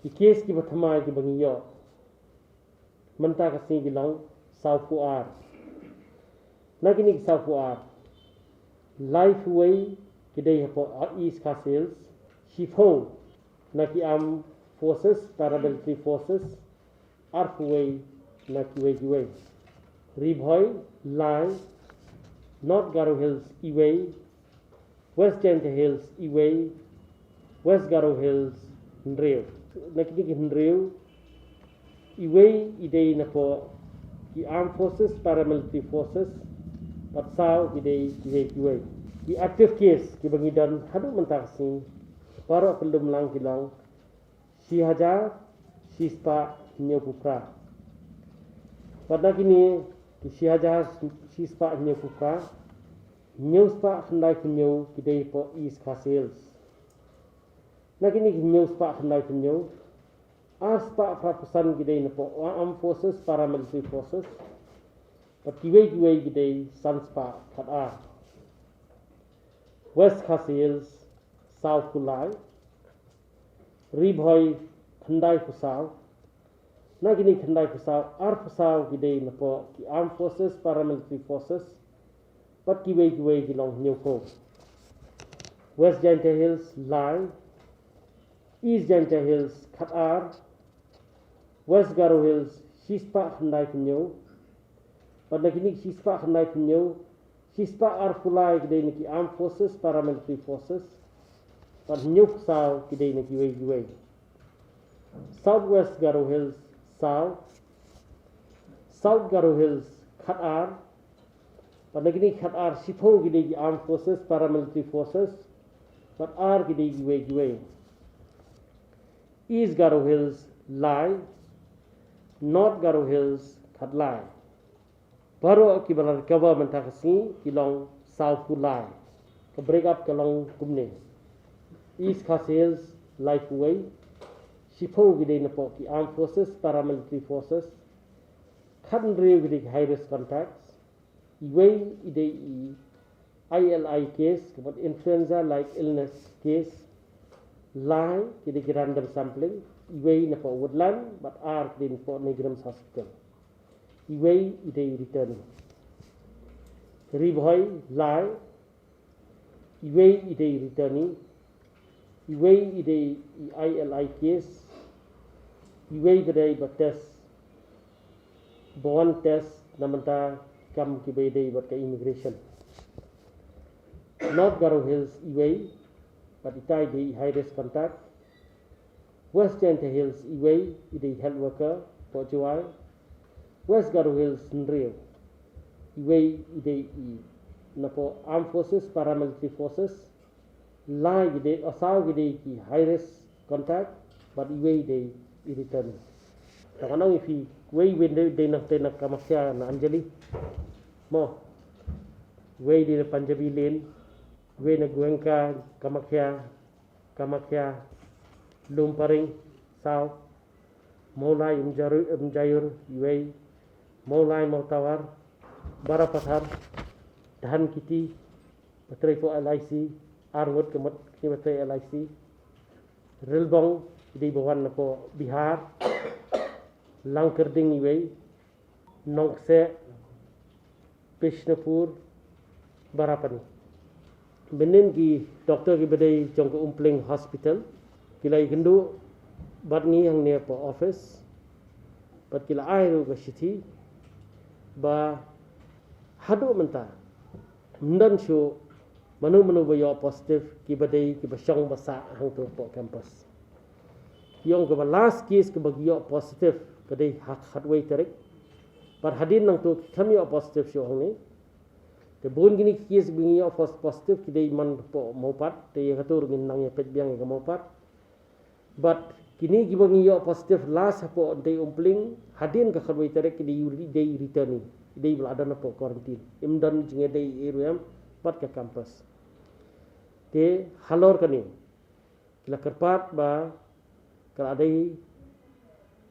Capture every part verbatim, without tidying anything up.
Ki kes kiba thymmai kiba ngi ïoh mynta ka sngi ki long sawphew ar. Na kine ki sawphew ar, laiphew wei ki dei hapoh East Khasi Hills, shiphew na ki Armed Forces, Paramilitary Forces, arphew wei na kiwei kiwei. Ri Bhoi lai, North Garo Hills iwei, West Jaintia Hills iwei, West Garo Hills hynriew. Na kine ki hynriew, iwei i dei napoh ki Armed Forces, Paramilitary Forces, bad saw ki dei kiwei kiwei. Ki active case kiba ngi don haduh mynta ka sngi, baroh kyllum lang ki long shi hajar shispah hynñiewphew phra. Bad na kine ki shi hajar shispah hynñiewphew phra, hynñiew spah khyndai phew hynñiew ki dei hapoh East Khasi Hills. Na kine ki hynñiew spah khyndai phew hynñiew, ar spah phra phew san ki dei napoh Armed Forces, Paramilitary Forces, bad kiwei kiwei ki dei san spah khat ar. West Khasi Hills sawphew lai, Ri Bhoi khyndai phew saw. Na kine khyndai phew saw, arphew saw ki dei napoh ki Armed Forces, Paramilitary Forces, bad kiwei kiwei ki long hynñiewphew. West Jaintia Hills lai, East Jaintia Hills khat ar, West Garo Hills shispah khyndai phew hynñiew. Bad na kine ki shispah khyndai phew hynñiew, shispah arphew lai ki dei na ki Armed Forces, Paramilitary Forces, bad hynñiewphew saw ki dei na kiwei kiwei. South West Garo Hills saw, South Garo Hills khat ar, bad na kine ki khat ar, shiphew ki dei ki Armed Forces, Paramilitary Forces, bad ar ki dei kiwei kiwei. East Garo Hills lai, North Garo Hills khat lai. Baroh kiba la recover mynta ka sngi ki long sawphew lai. Ka break up ka long kumne: East Khasi Hills laiphew wei, shiphew ki dei napoh ki Armed Forces, Paramilitary Forces, khathynriew ki dei ki high risk contacts, iwei i dei i I L I case, ka mut influenza like illness case, lai ki dei ki random sampling, iwei napoh Woodland, bad ar ki dei napoh NEIGRIHMS Hospital. Iwei i dei returnee. Ri Bhoi lai, iwei i dei returnee, iwei i dei i I L I case, iwei ba dei ba test, ba wan test na bynta ki kam kiba dei bad ka immigration. North Garo Hills iwei, bad itai i dei i high risk contact. West Jaintia Hills iwei i dei health worker poh Jowai. West Garo Hills hynriew, iwei i dei i napoh Armed Forces, Paramilitary Forces, lai ki dei, saw ki dei ki high risk contact, bad iwei i dei i returnee. Tang ngan ong ïa phi, iwei i dei, dei na, dei na Kamakhya na Anjali. Mo, iwei i dei na Punjabi Lane, iwei na Goenka, Kamakhya, Kamakhya, Lumparing, saw, Mawlai Umjaru-, Umjaiur iwei, Mawlai Mawtawar, Barapathar, Dhankiti, ba trei poh L I C, ar ngut ka mut kine ba trei L I C, Rilbong, i dei ba wan napoh Bihar, Langkyrding iwei, Nongkseh, Bishnupur, Barapani. Mynnin ki doktor kiba dei jong ka Umpling Hospital ki la ïakynduh bad ngi hangne hapoh office, bad ki la ai ruh ka shithi ba haduh mynta ym don shuh mano mano ba ïoh positive kiba dei kiba shong ba sah hangto hapoh campus. Ki ong kaba last case kaba ki ïoh positive ka dei ha khatwei tarik. Bad hadien nangto ki khlem ïoh positive shuh hangne. Te bun kine ki case ba ngi ïoh pos-, positive ki dei man hapoh Mawpat, te ïa kato ruh ngin nang ïa peit biang ïa ka Mawpat. Bad kine kiba ngi ïoh positive last hapoh Umtei Umpling, hadien ka khatwei tarik ki dei, dei returnee, ki dei ba la don hapoh quarantine. Ym don jingïadei ei ruh em bad ka campus. Te halor kane ki la kyrpad ba ka la dei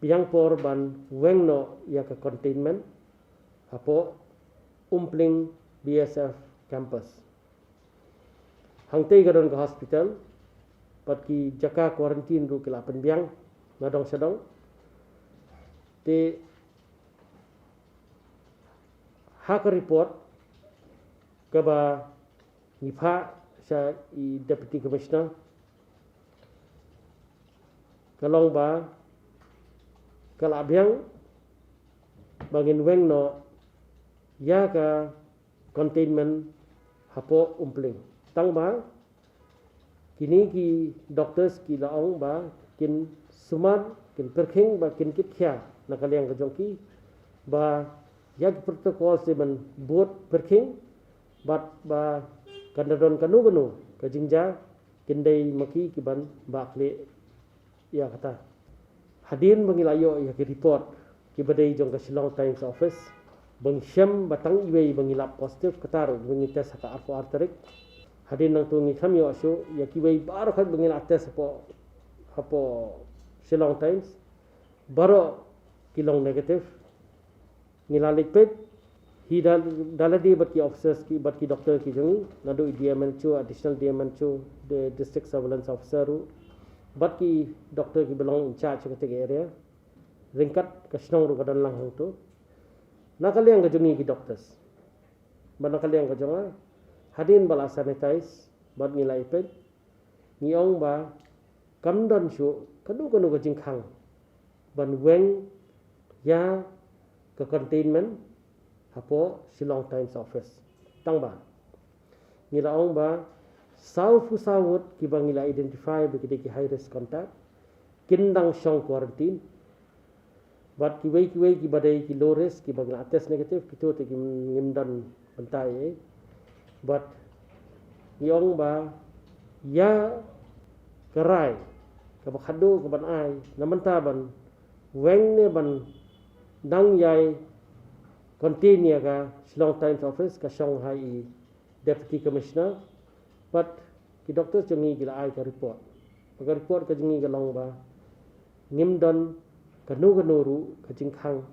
biang por ban weng noh ïa ka containment hapoh Umpling B S F campus. Hangtei ka don ka hospital bad ki jaka quarantine ruh ki la pynbiang. nga dong sha dong. Te ha ka report kaba ngi phah sha i Deputy Commissioner, ka long ba ka la biang ba ngin weng noh ïa ka containment hapoh Umpling. Tang ba kine ki doctors ki la ong ba kin sumar, kin pyrkhing, ba kin kit khia na ka liang ka jong ki, ba ïa ki protocol se ban bud pyrkhing, bad ba kan da don kano kano ka jingjia, kin dei ma ki ki ban bakhleh ïa kata. Hadien ba ngi la ïoh ïa ki report kiba dei jong ka Shillong Times Office, ba ngi shem ba tang iwei ba ngi lap positive, kata ruh ba ngi test ha ka arphew ar tarik. Hadien nangta ngi kham ïoh shuh ïa kiwei baroh khat ba ngi la test hapoh, hapoh Shillong Times, baroh ki long negative. Ngi la leit peit hi da, da lade bad ki officers ki, bad ki doctor ki jong ngi, naduh i D M H O, additional D M H O, the District Surveillance Officer ruh, bad ki doctor kiba long in charge ka area. Ryngkat ka shnong ruh ka don lang hangto. Na ka liang ka jong ngi ki doctors, bad na ka liang ka jong nga, hadien ba la sanitize bad ngi la ïa peit, ngi ong ba kam don shuh kano kano ka jingkhang ban weng ïa ka containment hapoh Shillong Times Office. Tang ba ngi la ong ba sawphew saw ngut kiba ngi la identify ba ki dei ki high risk contact, kin dang shong quarantine. Bad kiwei kiwei kiba dei ki low risk, kiba ngi la test negative, kito te kim, ngim don bynta ei. Bad ngi ong ba ïa ka rai kaba khadduh kaban ai na mynta ban weng ne ban dang ïai contain ïa ka Shillong Times Office, ka shong ha i Deputy Commissioner bad ki doctors jong ngi ki la ai ka report. Bad ka report ka jong ngi ka long ba ngim don kano kano ruh ka jingkhang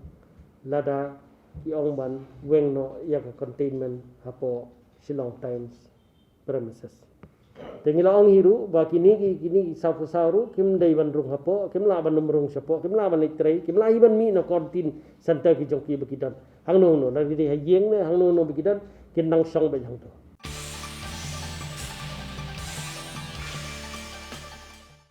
lada ki ong ban weng noh ïa ka containment hapoh Shillong Times premises. Te ngi la ong hi ruh ba kine ki, kine ki sawphew saw ruh kim dei ban rung hapoh, kim lah ban ym rung shapoh, kim lah ban leit trei, kim lah hi ban mih na quarantine center ki jong ki ba ki don. Hangno hangno, lada ki dei ha ïing ne hangno hangno ba ki don, kin dang shong beit hangto.